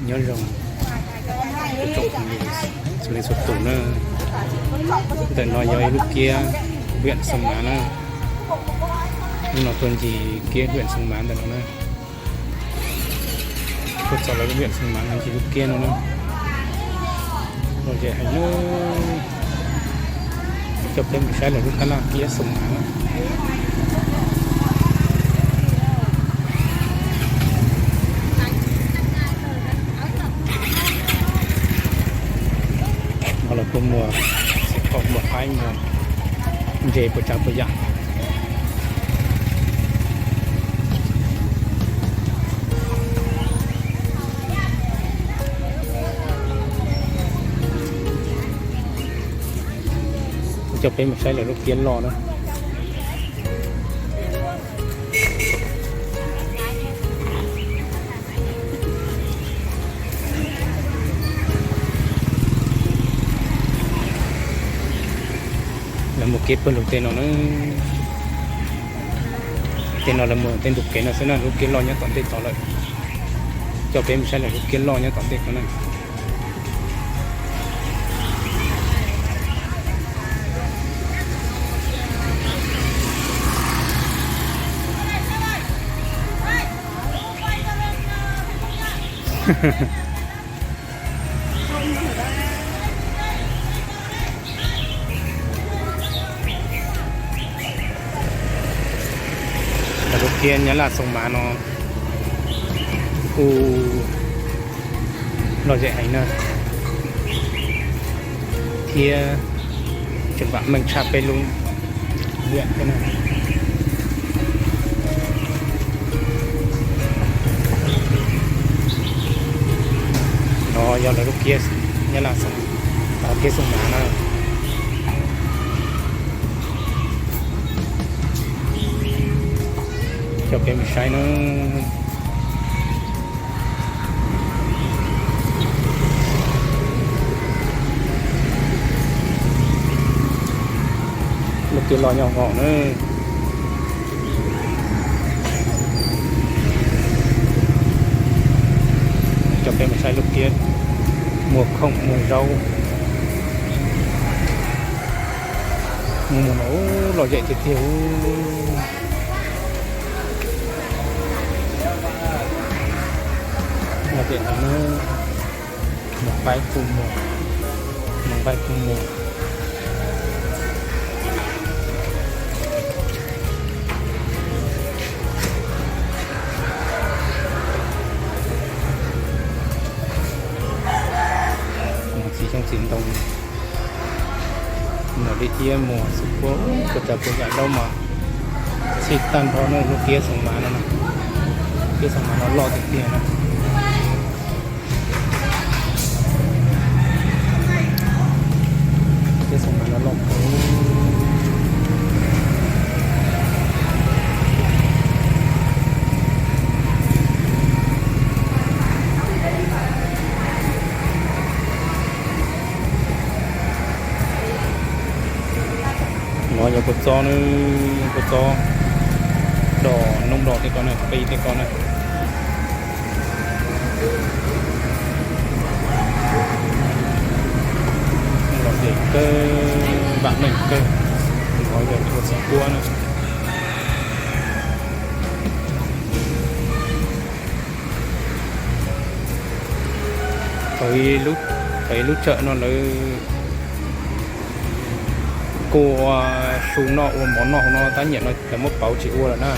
Nyob zoo tsoom phooj ywg txhua leej txhua tus na. Ntawm no yog ib lub kiab Viam Xoo Mav na. Hnub no tuaj ncig kiab Viam Xoo Mav ntawm no na. Tuaj txog lawv lub Viam Xoo Mav no ncig lub kiab no na. Lom zem heev na. Coj peb mus saib lawv lub tab laj kiab Xoo Mav na. Ho los kuj muag xim khoom, muag qaib, muag ntses puas tsav puas yam. Kuv coj peb mus saib lawv lub kiab loj na. Lawv muaj kiab pawg lug tej no na. Tej no lawv muaj tej ntug kev no xwb na, lub kiab loj nyob tom ntej tod lawm. Coj peb mus saib lawv lub kiab loj nyob tom ntej ko na. Lub kiab Nyab Laj Xoo Mav no kuj lom zem heev na, thiab tseem vam meej tshaj peb lub Viam thiab na. No yog lawv lub kiab Nyab Laj Xoo, kiab Xoo Mav na. Coj peb mus saib na. Lub kiab loj nyob hauv na. Coj peb mus saib lub kiab muag khoom muag zaub. Mus mus no lom zem tiag tiag. Lom zem no, muag qaib kuj muag, muag nqaij kuj muag. Muag txiv xyoob txiv ntoo, muag liab iab, muag xwb puab, puas tsav puas yam zaub mas txhij tag nrho na. Lub kiab Xoo Mav no, kiab Xoo Mav no loj tiag tiag na. Kiab Xoo Mav no loj kawg. No yog kua txob na, kua txob dos, noob dos tej ko na, qe tej ko na. Lom zem kawg, vam meej kawg. No yog kua txiv cuab na. Thaum ub lub tsawm no lawv kuj ua su noj ua mov noj hauv no, tab sis no lawv muab pauv tsis ua lawm na.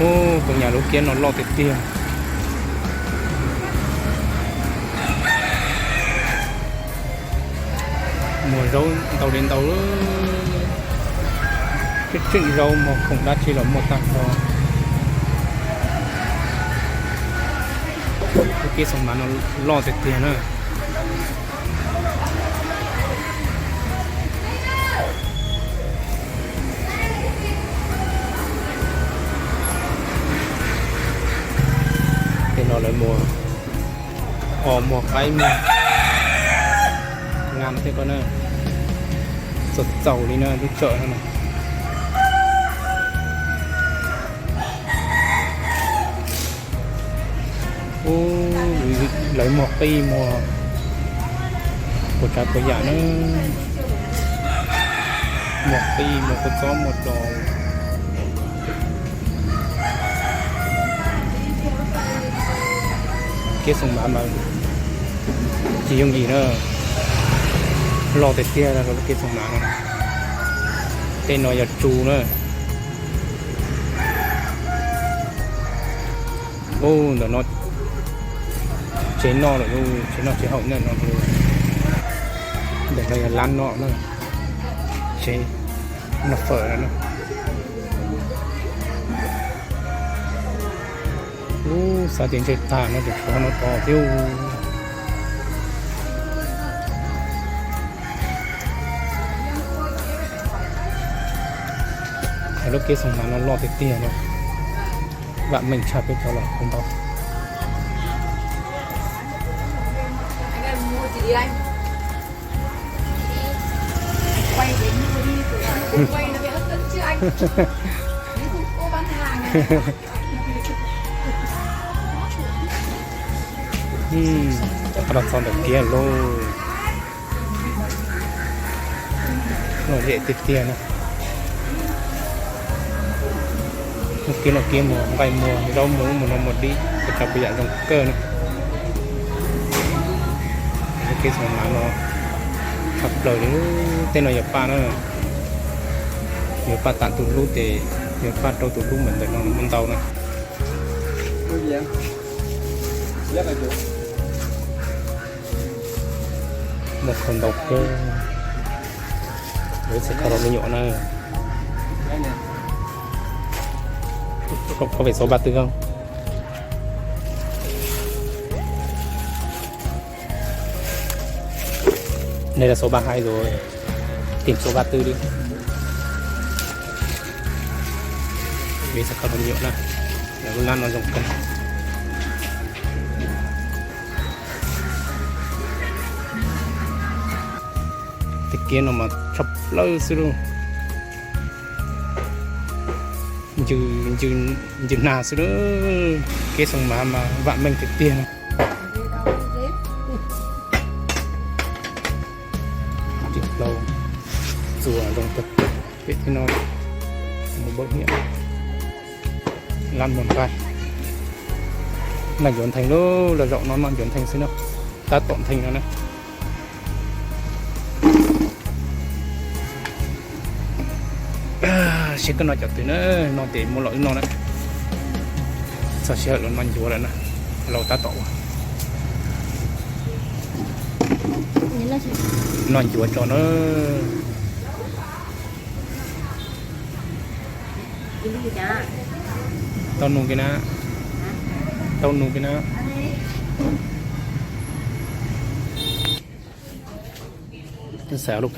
Ub, kuv nyam lub kiab no loj tiag tiag. Muag zaub ntau li ntau, tseem tseem zaub muag khoom dab tsi los muaj tag nrho. Lub kiab Xoo Mav no loj tiag tiag na. Tej no lawv muag os, muag qaib, muag nqa tej ko na, txaus txaus li na lub tsawm no na. Ub, lawv muag qij muag puas tsav puas yam na. Muag qij muag kua txob muag dos. Kev xoo mav mas tsis yooj yim na, loj tiag tiag lub kev xoo mav no. Tej no yog tsu na. Ub, ntawm no tsev noj lawm, tsev noj tsev haus na no. Ntawm no yog lab noj na, tsev noj fawm no na. Ub, xav tias ntshe tag no ces tshuav no tos thiab. Lub kev xoo mav no loj tiag tiag no, vam meej tshaj peb cov los kuv ntaus. Cov qab los txog ntawm kiab lauj. Loj zem tiag tiag na. Muaj kiab no kiab muag, nqaij muag, zaub muag, muag no muag dib, puas tsav puas yam zoo kawg na. Lub kev xoo mav no tshaj plaws li. Tej no yog paj na, yog paj tam tus hlub ces yog paj rau tus hlub mas ntawm no muaj ntau na. Muaj qhov ntau kawg. Lawv txhais khau rau me nyuam na. Koj pem xuav paj twg koj? Nws los xuav paj hais rồi, tìm xuav paj twg đi. Lawv txhais khau rau me nyuam na. Lawv lub lab no zoo kawg. Tej kiab no mas tshaj plaws xwb lauj. Ncw, ncw nag xwb lauj. Kev xoo mav mas vam meej tiag tiag no. Tsis tau txuas zoo tag pem thiab no. Mus npawb hiam, lab mus nqaij. Noj ncuav ntheeg lauj, los zaum no noj ncuav ntheeg xwb na. Tab tom ntheeg no na. Seb koj noj cov twg na, no ces muab los wb noj na. Txog sij hawm los noj ncuav lawm na, los tab tom ua. Noj ncuav tso na. Tau nug kiag na, tau nug kiag na. Xav lub kheej